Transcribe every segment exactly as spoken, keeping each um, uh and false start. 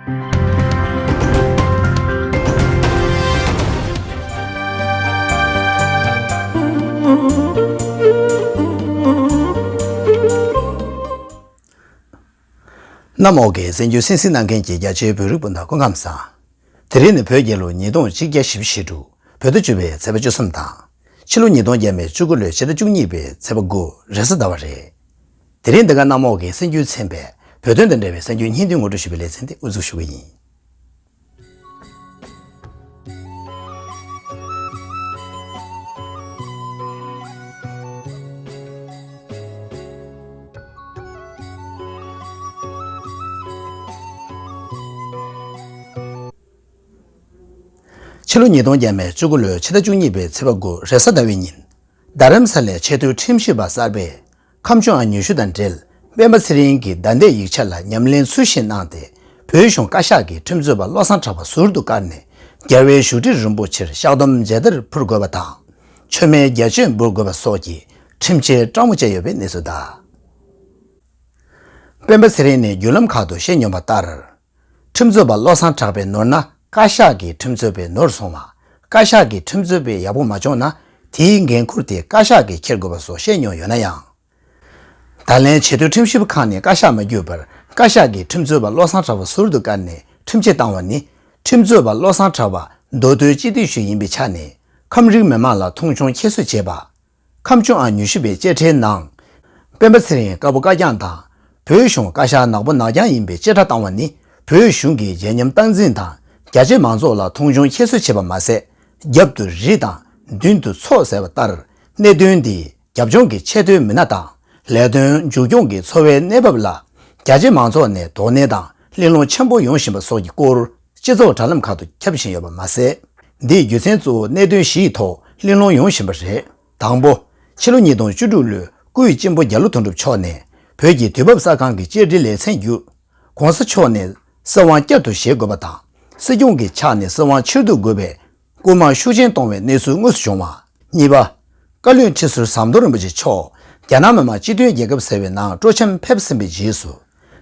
གནམ་འོག་གི་གསར་འགྱུར་གསན་གཟིགས་གནང་མཁན་གྱི་རྒྱ་ཆེའི་བོད་རིགས་སྤུན་ཟླ་སྐུ་ཁམས་བཟང་། དེ་རིང་ནི་བོད་རྒྱལ་ལོ་ཉིས་སྟོང་ཆིག་བརྒྱ་བཞི་བཅུ་ཞེ་དྲུག་བོད་ཟླ་བཅུ་པའི་ཚེས་པ་བཅུ་གསུམ་དང་། ཕྱི་ལོ་ཉིས་སྟོང་བརྒྱ་མེད་བཅུ་དགུ་ལོའི་ཕྱི་ཟླ་བཅུ་གཉིས་པའི་ཚེས་པ་དགུ་རེས་གཟའ་ཟླ་བ་རེད། དེ་རིང་འདི་ག་གནམ་འོག་གི་གསར་འགྱུར་ཚན་པས་བོད་དོན་དང་འབྲེལ་བའི་གསར་འགྱུར་སྙིང་བསྡུས་ངོ་སྤྲོད་ཞུས་པའི་ལེ་ཚན་དེ་དབུ་འཛུགས་ཞུ་གི་ཡིན། ཕྱི་ལོ་ཉིས་སྟོང་བརྒྱ་མེད་བཅུ་དགུ་ལོའི་ཕྱི་ཟླ་བཅུ་གཉིས་པའི་ཚེས་པ་དགུ་རེས་གཟའ་ཟླ་བའི་ཉིན། རྡ་རམ་ས་ལའི་ཆེས་མཐོའི་ཁྲིམས་ཞིབ་པ་གསར་པས་ཁམས་ཆུང་ཨ་ཉི་ཤུ་དང་འབྲེལ་སྤེན་པ་ཚེ་རིང་གི་བརྡ་འདེད་ཡིག་ཆ་ལ་ཉམས་ལེན་ཚུལ་བཞིན་གནང་སྟེ། བོད་གཞུང་བཀའ་ཤག་གིས་ཁྲིམས་རྩོད་པ་བློ་བཟང་གྲགས་པ་ཟུར་དུ་བཀར་ནས། རྒྱལ་བའི་བཞུགས་ཁྲི་རིན་པོ་ཆེར་བཤགས་སྡོམ་མཇལ་དར་ཕུལ་དགོས་པ་དང་། མཆོད་མེ་རྒྱ་ཆེན་འབུལ་དགོས་པ་སོགས་ཀྱི་ཁྲིམས་ཆད་བཀྲམ་བྱས་ཡོད་པའི་གནས་ཚུལ་དང་། སྤེན་པ་ཚེ་རིང་ནས་བརྒྱུད་ལམ་ཁག་ཏུ་བཤད་མྱོང་པ་ལྟར། ཁྲིམས་རྩོད་པ་བློ་བཟང་གྲགས་པའི་ནོར་ན་བཀའ་ཤག་གི་ཁྲིམས་རྩོད་པའི་ནོར་སོང་བ། བཀའ་ཤག་གི་ཁྲིམས་རྩོད་པས་ཡག་པོ་མ་བྱུང་ན། དེའི་འགན་ཁུར་དེ་བཀའ་ཤག་གིས་འཁྱེར་དགོས་པ་སོགས་བཤད་མྱོང་ཡོད་ན་ཡང་། ད་ལན་ཆེས་མཐོའི་ཁྲིམས་ཞིབ་ཁང་ནས་བཀའ་ཤག་མ་བརྒྱུད་པར། བཀའ་ཤག་གིས་ཁྲིམས་རྩོད་པ་བློ་བཟང་གྲགས་པ་ཟུར་དུ་བཀར་ནས་ཁྲིམས་ཆད་བཏང་བ་ནི། ཁྲིམས་རྩོད་པ་བློ་བཟང་གྲགས་པ་མདོ་སྟོད་སྤྱི་འཐུས་ཞིག་ཡིན་པའི་ཆ་ནས། ཁམས་རིགས་མི་མང་ལ་མཐོང་ཆུང་ཁྱད་གསོད་བྱས་པ། ཁམས་ཆུང་ཨ་ཉི་ཤུ་པའི་བཅད་ཁྲའི་ནང་། སྤེན་པ་ཚེ་རིང་དཀར་པོ་དཀར་རྐྱང་དང་། བོད་གཞུང་བཀའ་ཤག་ནག་པོ་ནག་རྐྱང་ཡིན་པའི་བཅད་ཁྲ་བཏང་བ་ནི། བོད་གཞུང་གི་རྗེས་ཉམས་སྟངས་འཛིན་དང་། རྒྱ་ཆེ་མང་ཚོགས་ལ་མཐོང་ཆུང་ཁྱད་གསོད་བྱས་པ་མ་ཟད། རྒྱབ་ཏུ་རི་དང་། མདུན་དུ་མཚོ་ཟེར་བ་ལྟར། གནད་དོན་འདིས་རྒྱབ་ལྗོངས་ཀྱི་ཆེས་མཐོའི་མི་སྣ་དང་། ལས་དོན་མཇུག་སྐྱོང་གི་འཚོ་བའི་གནས་བབ་ལ། རྒྱ་ཆེ་མང་ཚོགས་ནས་དོགས་གནས་དང་། གླེང་སློང་ཆེན་པོ་ཡོང་བཞིན་པ་སོགས་ཀྱི་སྐོར། སྤྱི་ཚོགས་དྲ་ལམ་ཁག་ཏུ་ཁྱབ་བཞིན་ཡོད་པ་མ་ཟད། འདིའི་རྒྱུ་མཚན་གཙོ་བོ་གནད་དོན་བཞིའི་ཐོག་གླེང་སློང་ཡོང་བཞིན་པ་རེད། དང་པོ། ཕྱི་ལོ་ཉིས་སྟོང་བཅུ་དྲུག་ལོའི་སྐུའི་གཅེན་པོ་རྒྱ་ལོ་དོན་གྲུབ་མཆོག་ནས་བོད་ཀྱི་དུས་བབ་གསར་ཁང་གི་བཅར་འདྲི་ལེ་ཚན་བརྒྱུད། ༸གོང་ས་མཆོག་ནས་སྲིད་དབང་བསྐྱར་དུ་བཞེས་དགོས་པ་དང་། སྲིད་སྐྱོང་གི་ཕྱག་ནས་སྲིད་དབང་ཕྱིར་བསྡུ་དགོས་པའི་སྐུལ་མ་ཤུགས་ཆེན་གཏོང་བའི་གནས་ཚུལ་དངོས་སུ་བྱུང་བ། གཉིས་པ། བཀའ་བློན་ཁྲི་ཟུར་ཟམ་གདོང་རིན་པོ་ཆེ་མཆོག་རྒྱ་ནག་མི་དམངས་སྤྱི་མཐུན་རྒྱལ་ཁབ་ཟེར་བའི་ནང་སྤྲོ་འཆམ་ཕེབས་ཟིན་པའི་རྗེས་སུ།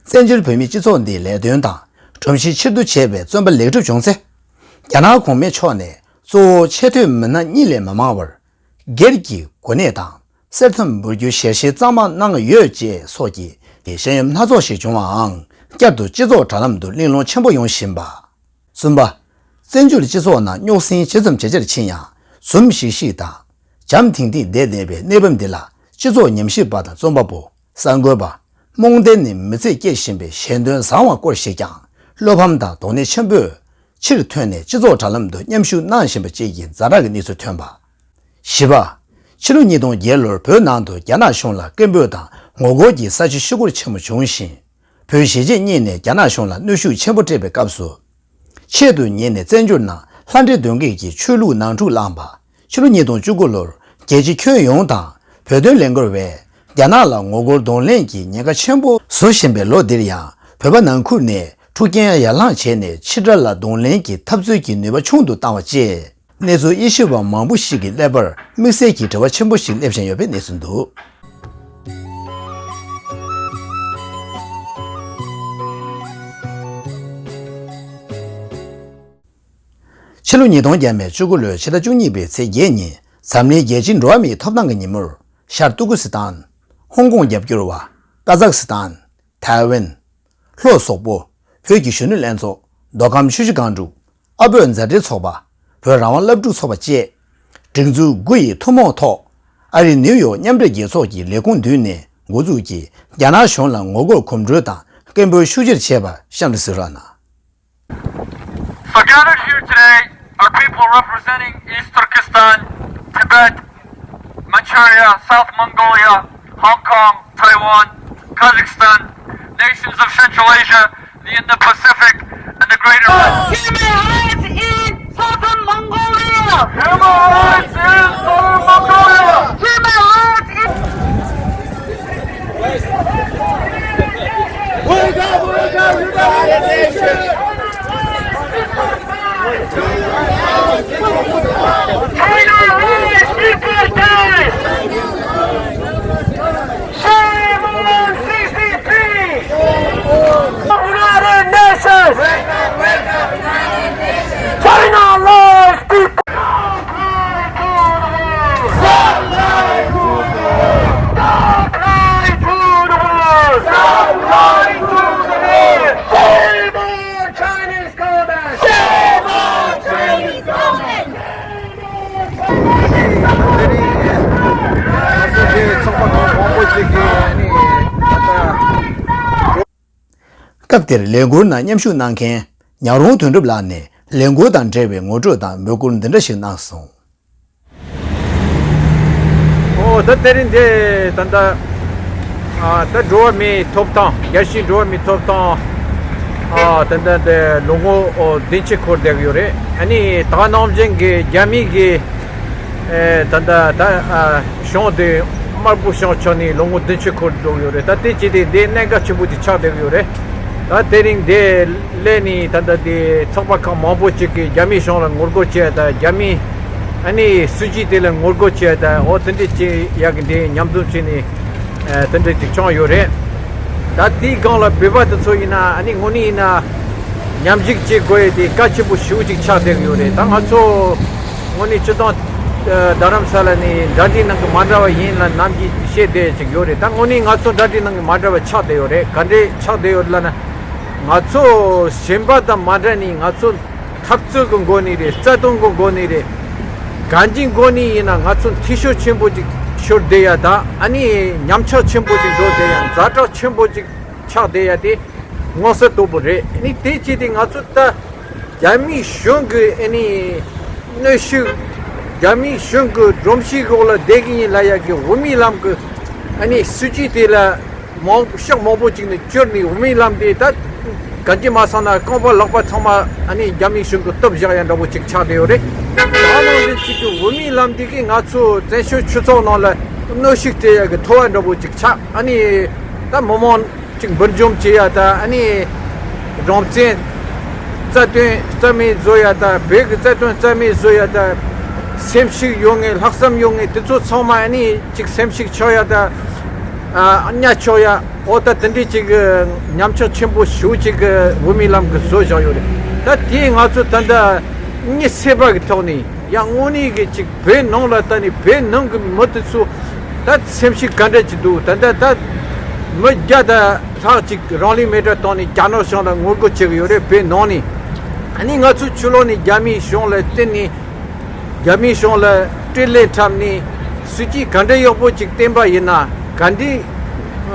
བཙན་བྱོལ་བོད་མིའི་སྤྱི་ཚོགས་འདིའི་ལས་དོན་དང་སྒྲོམ་གཞི་ཕྱིར་བསྡུ་བྱས་པའི་བཙོན་པ་ལེགས་གྲུབ་བྱུང་ཚེ། རྒྱ་ནག་གོང་མའི་ཕྱོགས་ནས་གཙོ་བོ་ཆེས་མཐོའི་མི་སྣ་གཉིས་ལས་མ་མང་བར། སྒེར་གྱི་གོ་གནས་དང་གསེར་ཐུམ་འབུལ་རྒྱུའི་ཞལ་བཞེས་གཙང་མ་གནང་ཡོད་ཅེས་སོགས་ཀྱི་ཞལ་ཡོན་སྣ་ཚོགས་ཤིག་བྱུང་བའང་། བསྐྱར་དུ་སྤྱི་ཚོགས་དྲ་ལམ་དུ་གླེང་སློང་ཆེན་པོ་ཡོང་བཞིན་པ། གསུམ་པ། བཙན་བྱོལ་སྤྱི་ཚོགས་ནང་རྙོག་ཟིང་ཇི་ཙམ་ཇེ་ཆེར་ཕྱིན་ཡང་། འཛུམ་ཤིག་ཤིག་དང་། བྱམས་ཐིང་ཐིང་བསྡད་བསྡད་པའི་གནས་བབ་འདི་ལ། སྤྱི་ཚོགས་ཉམས་ཞིབ་པ་དང་རྩོམ་པ་པོ། གསར་འགོད་པ། རྨོངས་ལྡན་ནས་མི་ཚེ་སྐྱེལ་བཞིན་པའི་ཞལ་འདོན་བཟང་བ་སྐོར་ཞིག་ཀྱང་། བློ་ཕམ་དང་དོགས་གནས་ཆེན་པོས་ཕྱིར་ཐོན་ནས་སྤྱི་ཚོགས་དྲ་ལམ་དུ་མཉམ་ཞུགས་གནང་བཞིན་པ་བཅས་ཀྱི་ཛ་དྲག་གི་གནས་ཚུལ་ཐོན་པ། བཞི་པ། ཕྱི་ལོ་ཉིས་སྟོང་བརྒྱད་ལོར་བོད་ནང་དུ་རྒྱ་ནག་གཞུང་ལ་སྐད་འབོད་དང་ངོ་རྒོལ་གྱི་ས་བྱི་ཞུ་སྐུལ་ཆེན་མོ་བྱུང་ཞིང་། བོད་གཞིས་བྱེས་གཉིས་ནས་རྒྱ་ནག་གཞུང་ལ་གནོན་ཤུགས་ཆེན་པོ་སྤྲད་པའི་སྐབས་སུ། ཆེད་དུ་ཉེ་ནས་བཙན་བྱོལ་ནང་ལྷ་འདྲེ་གདོན་བགེགས་ཀྱི་ཆོས་ལུགས་ནང་འཁྲུག་བསླངས་པ། ཕྱི་ལོ་ཉིས་སྟོང་བཅུ་དགུ་ལོར་རྒྱལ་སྤྱི་ཁྱོན་ཡོངས་དང་བོད་དོན་ལས་འགུལ་བས་རྒྱ་ནག་ལ་ངོ་རྒོལ་གདོང་ལེན་གྱི་ཉེན་ཁ་ཆེན་པོ་བཟོ་བཞིན་པའི་ལོ་འདིར་ཡང་བོད་པ་ནང་ཁུལ་ནས་འཁྲུག་རྐྱེན་ཡར་ལངས་བྱས་ནས་ཕྱི་དགྲ་ལ་གདོང་ལེན་གྱི་འཐབ་རྩོད་ཀྱི་ནུས་པ་ཆུང་དུ་བཏང་བ་བཅས། གནས་ཚུལ་དབྱེ་ཞིབ་པ་མང་པོ་ཞིག་གི་ཀླད་པར་དམིགས་བསལ་གྱི་དྲི་བ་ཆེན་པོ་ཞིག་སླེབས་བཞིན་ཡོད་པའི་གནས་ཚུལ་འདུག་ཕྱི་ལོ་ཉིས་སྟོང་བརྒྱ་མེད་བཅུ་དགུ་ལོའི་ཕྱི་ཟླ་བཅུ་གཉིས་པའི་ཚེས་བརྒྱད་ཉིན་འཛམ་གླིང་རྒྱལ་སྤྱིའི་འགྲོ་བ་མིའི་ཐོབ་ཐང་གི་ཉིན་མོར། ཤར་ཏུར་ཀུ་སི་ཐན། ཧོང་ཀོང་རྒྱབ་སྐྱོར་བ། ཀ་ཛག་སི་ཐན། ཐའེ་ཝན། ལྷོ་སོག་པོ། བོད་ཀྱི་གཞོན་ནུ་ལྷན་ཚོགས། མདོ་ཁམས་ཆུ་བཞི་སྒང་དྲུག་ཨ་བོད་མཛའ་འབྲེལ་ཚོགས་པ། བོད་རང་དབང་སློབ་ཕྲུག་ཚོགས་པ་བཅས། སྒྲིག་འཛུགས་དགུ་ཡི་ཐུན་མོང་ཐོག་ཨ་རིའི་ནིའུ་ཡོག་མཉམ་འབྲེལ་རྒྱལ་ཚོགས་ཀྱི་ལས་ཁུངས་མདུན་ནས་འགོ་འཛུགས་ཀྱིས་རྒྱ་ནག་གཞུང་ལ་ངོ་རྒོལ་གོམ་བགྲོད་དང་སྐད་འབོད་ཤུགས་ཆེར་བྱས་པ་གཤམ་དུ་གཟིགས་རོགས་གནང་། So gathered here today are people representing East Turkestan, Tibet, Manchuria, South Mongolia, Hong Kong, Taiwan, Kazakhstan, nations of Central Asia, the Indo-Pacific, and the Greater Human rights in Southern Mongolia! Human rights in Southern Mongolia! Human rights in China is people die! Shame on C C P! United Nations! སྐབས་དེར་ལས་འགུལ་ནང་མཉམ་ཞུགས་གནང་མཁན་ཉག་རོང་དོན་གྲུབ་ལགས་ནས་ལས་འགུལ་དང་འབྲེལ་བའི་ངོ་སྤྲོད་དང་འབོད་སྐུལ་འདི་འདྲ་ཞིག་གནང་སོང་། ཨོ་ད་དེ་རིང་འདི་ད་ལྟ་ཨ་ད་འགྲོ་བ་མིའི་ཐོབ་ཐང་རྒྱལ་སྤྱིའི་འགྲོ་བ་མིའི་ཐོབ་ཐང་ཨ་ད་ལྟ་འདི་ལོ་ངོ་ཨོ་བདུན་ཅུ་འཁོར་བསྡད་ཡོད་རེད། ཨ་ནི་ད་ནང་བཞིན་གྱི་རྒྱ་མི་གི་ཨེ་ད་ལྟ་ད་ཨ་གཞུང་དེ་དམར་པོ་གཞུང་ཆགས་ནས་ལོ་ངོ་བདུན་ཅུ་འཁོར་འགྲོ་གི་ཡོད་རེད། ད་དེ་བྱས་ཏེ་འདི་གནད་འགག་ཆེན་པོ་དེ་ཆགས་བསྡད་ཀྱི་ཡོད་རེད། ད་དེ་རིང་འདི་སླེབས་ནས་ད་ལྟ་དེ་ཚོགས་པ་ཁག་མང་པོ་ཅིག་གིས་རྒྱ་མིའི་གཞུང་ལ་ངོ་རྒོལ་བྱས། ད་རྒྱ་མི་ཨ་ནི་སྲིད་ཇུས་དེ་ལ་ངོ་རྒོལ་བྱས། ད་འོ་དེ་འདྲ་བྱས་ཡག་གི་འདི་མཉམ་འཛོམས་བྱས་ནས་ཨ་དེ་འདྲ་ཅིག་བྱུང་ཡོད་རེད། ད་དེའི་སྒང་ལ་བོད་པ་དེ་ཚོ་ཡིན་ན་ཨ་ནི་དངོས་གནས་ཡིན་ན་མཉམ་ཞུགས་བྱེད་དགོས་ཡས་དེ་གལ་ཆེན་པོ་ཞེ་པོ་ཅིག་ཆགས་བསྡད་ཀྱི་ཡོད་རེད། ད་ང་ཚོ་དངོས་གནས་སྤྱི་བཏང་ཨ་རྡ་རམ་ས་ལ་ནས་འདྲ་འདྲའི་ནང་གི་མ་འདྲ་བ་ཡིན་ལབ་ནམ་རྒྱུན་བཤད་བསྡད་ཅིག་ཡོད་རེད། ད་དངོས་གནས་ང་ཚོ་འདྲ་འདྲའི་ནང་གི་མ་འདྲ་བ་ཆགས་བསྡད་ཡོད་རེད། ག་འདྲས་ཆགས་བསྡད་ཡོད་ལབ་ན། ང་ཚོ་གཞན་པ་དང་མ་འདྲ་ནས་ང་ཚོ་འཐབ་རྩོད་ཀྱི་སྒོ་ནས་རེད། རྩ་དོན་གྱི་སྒོ་ནས་རེད། གང་ཅིའི་སྒོ་ནས་ཡིན་ན་ང་ཚོ་འཐུས་ཤོར་ཆེན་པོ་ཅིག་ཤོར་བསྡད་ཡ་དང་ཨ་ནི་ཉམས་ཆག་ཆེན་པོ་ཅིག་འགྲོ་བསྡད་ཡ། ཛ་དྲག་ཆེན་པོ་ཅིག་ཆགས་བསྡད་ཡ་དེ་མངོན་གསལ་དོད་པོ་རེད། ཨ་ནི་དེ་བྱས་ཏེ་ང་ཚོ་ད་རྒྱ་མིའི་གཞུང་གི་ཨ་ནི་གནོན་ཤུགས། རྒྱ་མིའི་གཞུང་གི་སྒྲོམ་གཞིའི་འོག་ལ་བསྡད་ཀྱི་ཡིན་ལབ་ཡ་གི་འོས་མིའི་ལམ་གི་ཨ་ནི་སྲིད་ཇུས་དེ་ལ་མང་ཕྱོགས་མང་པོ་ཅིག་ནས་བསྐྱུར་ནས་འོས་མིའི་ལམ་དེ་ད་གང་ཅི་མ་སོང་ན་རྐང་པ་ལག་པ་ཚང་མ་ཨ་ནི་རྒྱ་མིའི་གཞུང་གི་གཏུབ་བཞག་ཡ་འདྲ་པོ་ཅིག་ཆགས་བསྡད་ཡོད་རེད། ད་ནང་བཞིན་ཅིག་གི་འོས་མིའི་ལམ་དེ་གིས་ང་ཚོ་བཙན་བྱོལ་སྤྱི་ཚོགས་ནང་ལ་གནོན་ཤུགས་སྤྲད་ཡ་གི་ཐོ་བ་འདྲ་པོ་ཅིག་ཆགས། ཨ་ནི་ད་མི་མང་ཅིག་འབུར་འཇོམས་བྱེད་ཡ་ད་ཨ་ནི་རང་བཙན་རྩ་དོན་རྩ་མེད་བཟོ་ཡ་ད་བོད་ཀྱི་རྩ་དོན་རྩ་མེད་བཟོ་ཡ་ད་སེམས་ཤུགས་ཡོད་མཁན་ལྷག་བསམ་ཡོད་མཁན་དེ་ཚོ་ཚང་མ་ཨ་ནི་ཅིག་སེམས་ཤུགས་ཆག་ཡ་ད་ཨ་གཉའ་ཆག་ཡ། འོ་ད་དེ་འདྲའི་ཅིག་ཉམས་ཆག་ཆེན་པོ་ཞེ་པོ་ཅིག་འོས་མིའི་ལམ་གྱིས་བཟོ་བཞག་ཡོད་རེད། ད་དེ་ང་ཚོ་ད་ལྟ་མི་སེར་པ་གི་ཐོག་ནས་ཡང་དངོས་གནས་ཀྱི་ཅིག་བོད་ནང་ལ་ད་ནི་བོད་ནང་གི་མི་དེ་ཚོ་ད་སེམས་ཤུགས་ག་འདྲ་ཅིག་འདུག་ད་ལྟ་ད་མི་བརྒྱ་དང་ལྷག་ཅིག་རང་ལུས་མེ་སྲེག་བཏང་ནས་རྒྱ་ནག་གཞུང་ལ་ངོ་རྒོལ་བྱེད་ཀྱི་ཡོད་རེད། བོད་ནང་ནས་ཨ་ནི་ང་ཚོ་ཕྱི་ལོགས་ནས་རྒྱ་མིའི་གཞུང་ལ་བརྟེན་ནས་རྒྱ་མིའི་གཞུང་ལ་སྤྲེལ་ལད་འཁྲབ་ནས་སྲིད་ཇུས་ག་འདྲ་ཡག་པོ་ཅིག་བསྟན་པ་ཡིན་ན་ག་འདྲའི་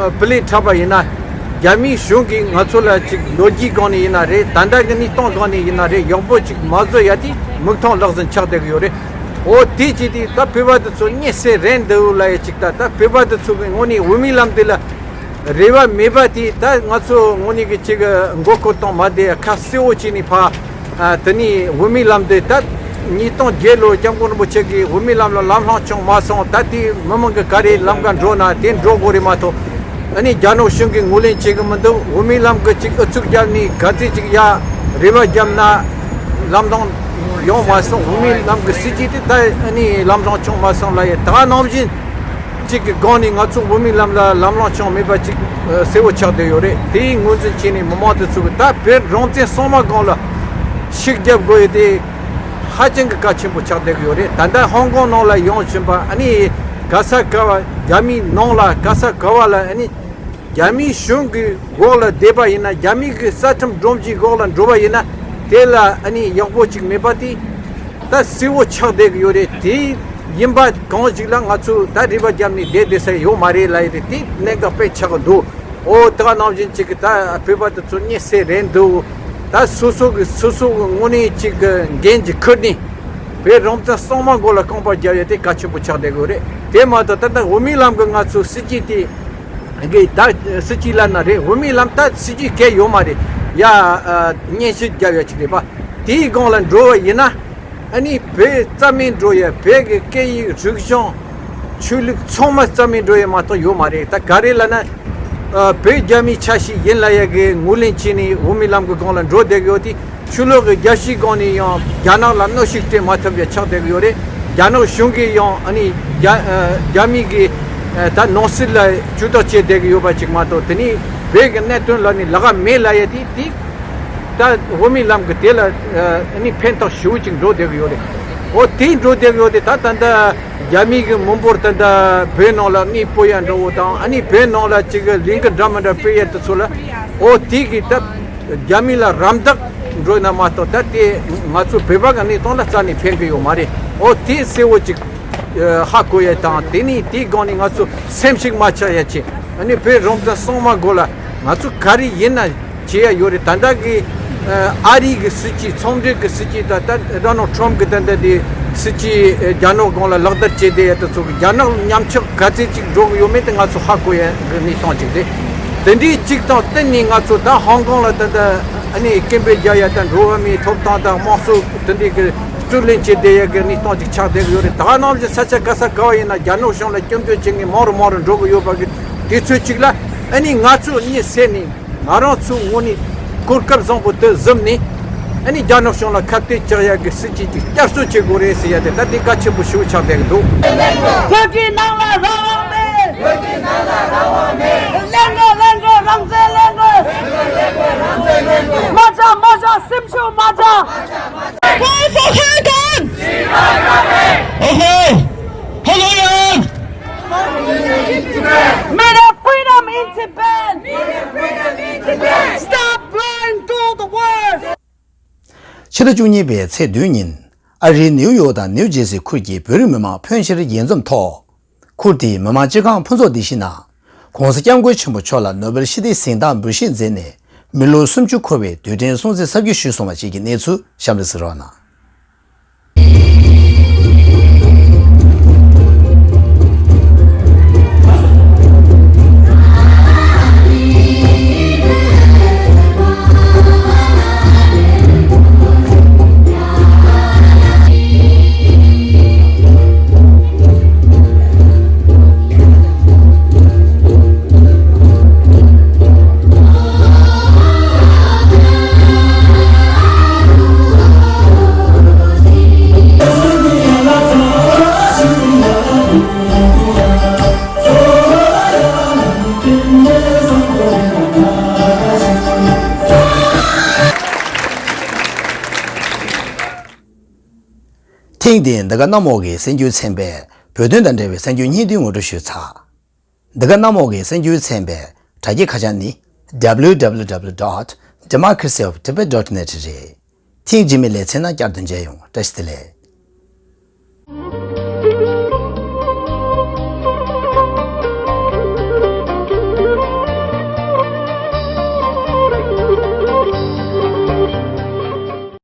ཨ་བུ་ལས་འཁྲབ་པ་ཡིན་ན། རྒྱ་མིའི་གཞུང་གིས་ང་ཚོ་ལ་ཅིག་ལོ་རྒྱུས་སྒང་ནས་ཡིན་ན་རེད། ད་ལྟ་གི་གནས་སྟངས་སྒང་ནས་ཡིན་ན་རེད། ཡག་པོ་ཅིག་མ་བཟོ་ཡ་དེ་མིག་མཐོང་ལག་ཟིན་ཆགས་བསྡད་ཀྱི་ཡོད་རེད། འོ་དེ་བྱས་དུས་ད་བོད་པ་དེ་ཚོ་མི་སེར་རེད་འདུག་ལབ་ཡ་ཅིག་ད་ད་བོད་པ་དེ་ཚོ་གི་དངོས་གནས་འོས་མིའི་ལམ་དེ་ལ་རེ་བ་མེད་པ་དེ་ད་ང་ཚོ་དངོས་གནས་ཀྱི་ཅིག་མགོ་སྐོར་གཏོང་མ་བསྡད་ཡ་ཁ་གསལ་བོ་བྱས་ནས་ཕ། ཨ་དེ་ནས་འོས་མིའི་ལམ་དེ་ད་ཉིས་སྟོང་བརྒྱད་ལོ་སྐྱབས་མགོན་རིན་པོ་ཆེ་གིས་འོས་མིའི་ལམ་ལ་ལམ་ལྷོང་བྱུང་མ་སོང་། ད་དེ་མི་མང་གི་ག་རེ་ལམ་ཀ་འགྲོ་ན་དེ་འགྲོ་དགོས་རེད་མ་གཏོགས། ཨ་ནི་རྒྱ་ནག་གཞུང་གིས་ངོས་ལེན་བྱེད་གི་མི་འདུག་འོས་མིའི་ལམ་གི་ཅིག་ཨུ་ཚུགས་བརྒྱབ་ནས་ག་ཚོད་ཅིག་ཡ་རེ་བ་བརྒྱབ་ན་ལམ་ལྷོང་ཡོང་མ་སོང་། འོས་མིའི་ལམ་གི་སྲིད་ཇུས་དེ་ད་ཨ་ནི་ལམ་ལྷོང་བྱུང་མ་སོང་ལབ་ཡ་ད་ག་ནང་བཞིན། གཅིག་གི་སྒང་ནས་ང་ཚོ་འོས་མིའི་ལམ་ལ་ལམ་ལྷོང་བྱུང་མེད་པ་གཅིག་ཨ་གསལ་བོ་ཆགས་བསྡད་ཡོད་རེད། དེའི་ངོས་འཛིན་བྱས་ནས་མི་མང་དེ་ཚོ་གི་ད་བོད་རང་བཙན་གཙང་མ་སྒང་ལ་ཤུགས་རྒྱབ་དགོས་ཡོད་དེ་ཧ་ཅང་གི་གལ་ཆེན་པོ་ཆགས་བསྡད་ཀྱི་ཡོད་རེད། ད་ལྟ་ཧོང་ཀོང་ནང་ལ་ཡོང་བཞིན་པ་ཨ་ནི་ག་ས་ག་བ་རྒྱ་མིའི་ནང་ལ་ག་ས་ག་བ་ལ་ཨ་ནི་རྒྱ་མིའི་གཞུང་གི་འོག་ལ་བསྡད་པ་ཡིན་ན་རྒྱ་མི་གི་རྩ་ཁྲིམས་སྒྲོམ་གཞིའི་འོག་ལ་འགྲོ་བ་ཡིན་ན་དེ་ལ་ཨ་ནི་ཡག་པོ་ཅིག་མེད་པ་དེ། ད་གསལ་བོ་ཆགས་བསྡད་ཀྱི་ཡོད་རེད། དེ་ཡིན་པ་གང་ཞིག་ལ་ང་ཚོས་ད་རེ་བ་བརྒྱབ་ནས་བསྡད་བསྡད་ས་ཡོད་མ་རེད་ལབ་ཡོད་དེ་དེ་གནད་འགག་དཔེ་ཆགས་ཀྱི་འདུག་འོ་དེ་ག་ནང་བཞིན་ཅིག་གི་ད་བོད་པ་དེ་ཚོ་མི་སེར་རེད་འདུག་ད་སོ་སོ་གི་སོ་སོ་གི་དངོས་གནས་ཅིག་གི་འགན་ཅིག་ཁུར་ནས་བོད་རང་བཙན་གཙང་མ་སྒང་ལ་རྐང་པ་རྒྱབ་ཡ་དེ་གལ་ཆེན་པོ་ཆགས་བསྡད་ཀྱི་ཡོད་རེད། དེ་མ་གཏོགས་ད་ལྟ་འོས་མིའི་ལམ་གི་ང་ཚོ་སྲིད་ཇུས་དེ་གི་ད་སྲིད་ཇུས་ལབ་ན་རེད། འོས་མིའི་ལམ་ད་སྲིད་ཇུས་གལ་ཡོད་མ་རེད། ཡ་ཨ་སྙན་ཞུ་རྒྱབ་ཡ་ཅིག་རེད་པ། དེའི་སྒང་ལ་འགྲོ་བ་ཡིན་ན། ཨ་ནི་བོད་རྩ་མེད་འགྲོ་ཡ། བོད་ཀྱི་སྐད་ཡིག་རིག་གཞུང་ཆོས་ལུགས་ཚང་མ་རྩ་མེད་འགྲོ་ཡ་མ་གཏོགས་ཡོད་མ་རེད། ད་ག་རེ་ལབ་ན། ཨ་བོད་རྒྱ་མིའི་ཆ་ཤས་ཡིན་ལབ་ཡ་གི་ངོས་ལེན་བྱས་ནས་འོས་མིའི་ལམ་གྱི་སྒང་ལ་འགྲོ་བསྡད་ཀྱི་ཡོད་དེ། ཕྱི་ལོགས་ཀྱི་རྒྱལ་སྤྱིའི་སྒང་ནས་ཡང་རྒྱ་ནག་ལ་གནོན་ཤུགས་སྤྲད་མ་ཐུབ་ཡ་ཆགས་བསྡད་ཀྱི་ཡོད་རེད། རྒྱ་ནག་གཞུང་གིས་ཡང་ཨ་ནི་རྒྱ་ཨ་རྒྱ་མི་གི་ཨ་ད་ནང་སྲིད་ལ་ཇུས་གཏོགས་བྱས་བསྡད་ཀྱི་ཡོད་པ་ཅིག་མ་གཏོགས། དེ་ནས་བོད་ཀྱི་གནད་དོན་ལ་ནི་ལག་པ་མེད་ལབ་ཡ་དེ་དེ། ད་འོས་མིའི་ལམ་གྱི་དེ་ལ་ཨ་ནི་ཕན་ཐོགས་ཞེ་པོ་ཅིག་འགྲོ་བསྡད་ཀྱི་ཡོད་རེད། འོ་དེ་འགྲོ་བསྡད་ཀྱི་ཡོད་དེ་ད་ད་ལྟ་རྒྱ་མི་གི་མི་འབོར་ད་ལྟ་བོད་ནང་ལ་གནས་སྤོ་ཡ་འདྲ་བོ་དང་ཨ་ནི་བོད་ནང་ལ་ཅིག་ལས་འགུལ་འདྲ་མི་འདྲ་སྤེལ་ཡ་དེ་ཚོ་ལ་འོ་དེ་གི་ད་རྒྱ་མི་ལ་རམ་འདེགས་འགྲོ་ན་མ་གཏོགས་ད་དེ་ང་ཚོ་བོད་པ་གི་གནས་སྟངས་ལ་རྩ་ནས་ཕན་གི་ཡོད་མ་རེད། འོ་དེ་གསལ་བོ་ཅིག་ཧ་གོ་ཡ་དང་དེ་ནས་དེའི་སྒང་ནས་ང་ཚོ་སེམས་ཤུགས་མ་ཆག་ཡ་ཆེད་ཨ་ནི་བོད་རང་བཙན་གཙང་མ་སྒང་ལ་ང་ཚོ་ག་རེ་ཡིན་ན། བྱེད་ཡ་ཡོད་རེད། ད་ལྟ་གི་ཨ་རི་གི་སྲིད་ཇུས། ཚོང་འབྲེལ་གི་སྲིད་ཇུས་དང་ད་ཌོ་ནལ་ཊམ་གི་ད་ལྟ་དེ་སྲིད་ཇུས་རྒྱ་ནག་སྒང་ལ་ལག་བསྟར་བྱས་བསྡད་ཡ་དེ་ཚོ་གི་རྒྱ་ནག་ཉམས་ཆག་ག་ཚད་ཅིག་འགྲོ་གི་ཡོད་མེད་དེ་ང་ཚོ་ཧ་གོ་ཡ་གི་གནས་སྟངས་ཅིག་རེད། དེ་འདྲའི་ཅིག་དང་བསྟུན་ནས་ང་ཚོ་ད་ཧོང་ཀོང་ལ་ད་ལྟ་ཨ་ནི་སྐད་འབོད་རྒྱག་ཡ་དང་འགྲོ་བ་མིའི་ཐོབ་ཐང་དང་དམངས་གཙོ་དེ་འདྲའི་གི་རྩོད་ལེན་བྱས་བསྡད་ཡ་གི་གནས་སྟངས་ཅིག་ཆགས་བསྡད་གི་ཡོད་རེད། ད་ག་ནང་བཞིན་ས་ཆ་ག་ས་ག་བ་ཡིན་ན་རྒྱ་ནག་གཞུང་ལ་སྐྱོན་བརྗོད་བྱེད་མཁན་མང་རུ་མང་རུ་འགྲོ་གི་ཡོད་པ་གི་དུས་ཚོད་ཅིག་ལ་ཨ་ནི་ང་ཚོ་གཉིད་སད་ནས། ང་རང་ཚོའི་ངོས་ནས་གོ་སྐབས་བཟང་པོ་དེ་བཟུང་ནས་ཨ་ནི་རྒྱ་ནག་གཞུང་ལ་ཁ་གཏད་གཅོག་ཡག་གི་སྲིད་ཇུས་ཅིག་བསྐྱར་གསོ་བྱེད་དགོས་རེད་ཟེར་ཡ་དེ་ད་དེ་གལ་ཆེན་པོ་ཞིག་ཆགས་བསྡད་ཀྱི་འདུག། བོད་ཀྱི་ནང་ལ་རང་དབང་མེད། བོད་ཀྱི་ནང་ལ་རང་དབང་མེད། ལེན་དགོས། ལེན་དགོས། རང་བཙན་ལེན་དགོས། མ་བྱ། མ་བྱ། སེམས་ཤུགས་མ་བྱ། Vote for Hong Kong! ཨོ་ཧོ། ཧོ་ལོ་ཡང་། Media freedom in Tibet! Media freedom in Tibet! Stop lying to the world! ཕྱི་ཟླ་བཅུ་གཉིས་པའི་ཚེས་བདུན་ཉིན། ཨ་རིའི་ནིའུ་ཡོག་དང་ནིའུ་ཇེ་སི་ཁུལ་གྱི་བོད་རིགས་མི་མང་ཕོན་ཆེར་འགྱེད་འཛོམས་ཐོག་ཁུལ་དེའི་མི་མང་སྤྱི་ཁང་ཕུན་ཚོགས་སྡེ་བཞི་ནང་། ྋགོང་ས་ྋསྐྱབས་མགོན་ཆེན་པོ་མཆོག་ལ་ནོ་བེལ་ཞི་བདེའི་གཟེངས་རྟགས་འབུལ་བཞེས་མཛད་ནས། མི་ལོ་སུམ་ཅུ་འཁོར་བའི་དུས་དྲན་སྲུང་བརྩི་གཟབ་རྒྱས་ཞུས་སོང་བ་བཅས་ཀྱི་གནས་ཚུལ་གཤམ་ལ་གཟིགས་རོགས་གནང་། ཐེངས་འདིའི་འདི་ག་གནམ་འོག་གི་གསར་འགྱུར་ཚན་པས་བོད་དོན་དང་འབྲེལ་བའི་གསར་འགྱུར་སྙིང་བསྡུས་ངོ་སྤྲོད་ཞུས་ཚར། འདི་ག་གནམ་འོག་གི་གསར་འགྱུར་ཚན་པའི་དྲ་རྒྱའི་ཁ་བྱང་ནི། W W W dot democracy of tibet dot net རེད། ཐེངས་རྗེས་མའི་ལེ་ཚན་ནང་བསྐྱར་དུ་མཇལ་ཡོང་། བཀྲ་ཤིས་བདེ་ལེགས།